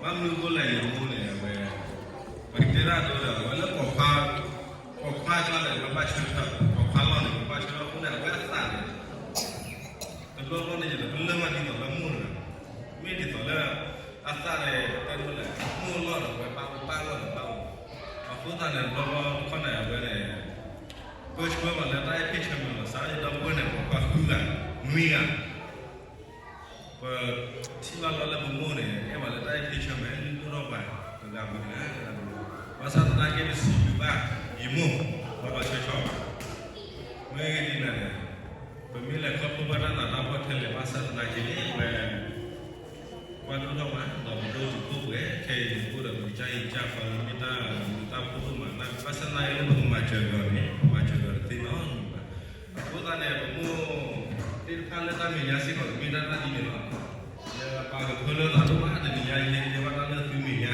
ဘၣ်မနုၤအဃိလဲၣ် ယမိၢ်န့ၣ် အဝဲ ပကတဲဒၣ်ဒိဒီး အဝဲလၢပိာ်ခွါ, ပိာ်ခွါကျါန့ၣ် ပဘၣ်ဆၢထၢၣ်, ပိာ်ခွါလီၢ်န့ၣ် ပဘၣ်ဆၢထၢၣ်အဃိန့ၣ် အဝဲအသးန့ၣ် တဘျီဘျီန့ၣ် ယတပလၢၢ်ဘၣ်ဒ်သိးလၢမိၢ်တဂၤ, မ့ၢ်ဒ်သိးလၢ အသးန့ၣ် တဲဒိလဲၣ် မိၢ်လီၢ်ဒီး အဝဲပၢ်လီၢ်ဒီးပၢ်အိၣ်, အဃိသတးန့ၣ် တဘျီဘျီတခီန့ၣ် အဝဲန့ၣ် ပၢဆှၢဘၣ်လၢတၢ်အဲၣ်ဖ့ၣ်ဆၢမုၢ်လီၤ စးထီၣ်ဒီပုၢ်ဝဲၢ်န့ၣ် ပိာ်ခွါဃုဂၤ, နွံဂၤ ပထံၣ်ဘၣ်လီၤလၢပမိၢ်န့ၣ် အဲၣ်ဘၣ်လၢတၢ်အဲၣ်ဖ့ၣ်ဆၢမုၢ် ဒိၣ်ထီၣ်ပှၤ တဂၤပူၤတဂၤ, ဘၣ်ဆၣ်သနာ်က့ ပစံးဘျုးဘၣ်ယမိၢ် ပှၤဘၣ်ဆၢဆီၣ်, မ့ၢ်ဂ့ၢ်ဒ်လဲၣ်န့ၣ် ပမ့ၢ်လဲၤခီဖျိဘၣ်တၢ်နးတၢ်ဖှီၣ်ထဲလဲၣ် ဘၣ်ဆၣ်သနာ်က့န့ၣ် ပ ပှၤဒိၣ်ထီၣ်မး ဒီးပဒိၣ်တုာ်ခိၣ်ပှဲၤ ခဲအံၤန့ၣ်အိၣ်ဒီးပကစၢ်အံၤကစၢ်ဃီ မ့ၢ်တၢ်မုာ်တၢ်ဖိဒိၣ်မး ဘၣ်ဆၣ်သနာ်က့လၢပကမၤစၢၤကဒီးန့ၣ် ပမၤစၢၤကဒီးတသ့နီတမံၤဘၣ်. အဃိသတးန့ၣ် ပမိၢ်သ့ၣ်တဖၣ်လၢတၢ်မဲာ်ညါစ့ၢ်ကီး တမ့ၢ်တၢ်သၣ်ဒ်န့ၣ်လီၤ. ယပာ်ကဖၢလၢသးဒိၣ်မး တနံၤညါအံၤ ယဟဲတဲဘၣ်တၢ်လၢသုမဲာ်ညါ ဒီးတၢ်ဆၢကတီၢ်ဒ်အံၤ ယတဲအသိးလီၤ ယတ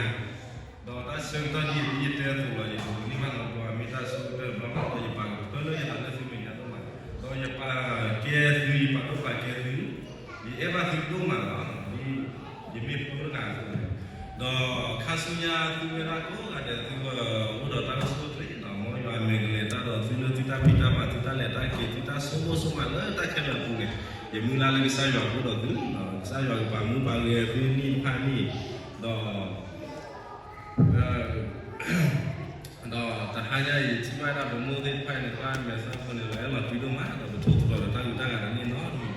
န့ၢ်ဘၣ်နီတဘျီ မ့ၢ်တၢ်ဆိကတၢၢ်တဘျီဘၣ်ဒီး ယပာ်ကဖၢလၢယသးလၢသုမဲာ်ညါဒိၣ်မး, ဒီးယပာ်ကဲသု ယပာ်ဒိၣ်ပာ်ကဲသု, ယအဲၣ်ဘၣ်သုဒိၣ်မးလီၤ. ဒ်ယမ့ၢ်ဖိတဂၤအသိးန့ၣ်, ဒီးခါဆူညါသုဝဲဒၣ်ကိးဂၤဒဲး သုကအိၣ်ဒီးတၢ်အိၣ်ဆူၣ်အိၣ်ချ့ဒီး မ်ယွၤမဲာ်ကလဲၤတၢ်ဒီးသုလၢသုတၢ်ဖံးတၢ်မၤ သုတၢ်လဲၤတၢ်က့ၤ သုတၢ်ဆိကမိၣ်ဆိကမးလၢတၢ်ခဲလၢာ်အပူၤန့ၣ်, ယမုၢ်လၢ်လၢကစၢ်ယွၤကအိၣ်ဒီးသု, ကစၢ်ယွၤကပာ်မူပာ်ဂဲၤသုနံၣ်တဖၣ်န့ၣ်, ဒီး ဒီးတဟါညါအံၤ ထံၣ်ဘၣ်ဒၣ်ပမိၢ်သ့ၣ်တဖၣ်အံၤန့ၣ် တၢ်မဲာ်သၣ်ဖိန့ၣ် လီၤအဲၣ်လီၤကွံဒိၣ်မး ဒီးပထိၣ်သတြီၤဒီးတၢ်ဂုၤတၢ်ဂၤတန့ၢ်နီတမံၤဘၣ်. ဒီးပ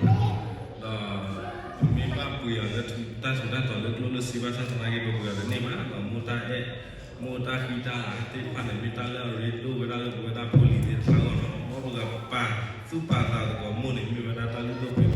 မ့ၢ်ဘၣ်ပှ့ၤအီၤလၢတၢ်ထူးတၢ်တီၤလၢကျိၣ်လၢစ့ဘၣ်ဆၣ်သနာ်က့ ပပှ့ၤအီၤတန့ၢ်ဘၣ်, ဒီးမိၢ်တၢ်အဲၣ်, မိၢ်တၢ်ဃံတၢ်လၤသ့ၣ်တဖၣ်န့ၣ် မ့ၢ်တၢ်လၢအရ့ဒိၣ်ဝဲဒၣ်လၢပဝဲဒၣ်ဖိလံၤသ့ၣ်တဖၣ်အဂီၢ်လီၤ. မ်ပကပာ်သူၣ်ပာ်သးသကိးမိၢ်န့ၣ် မ့ၢ်ဝဲဒၣ်တၢ်လုၢ်ဒိၣ်ပှ့ၤ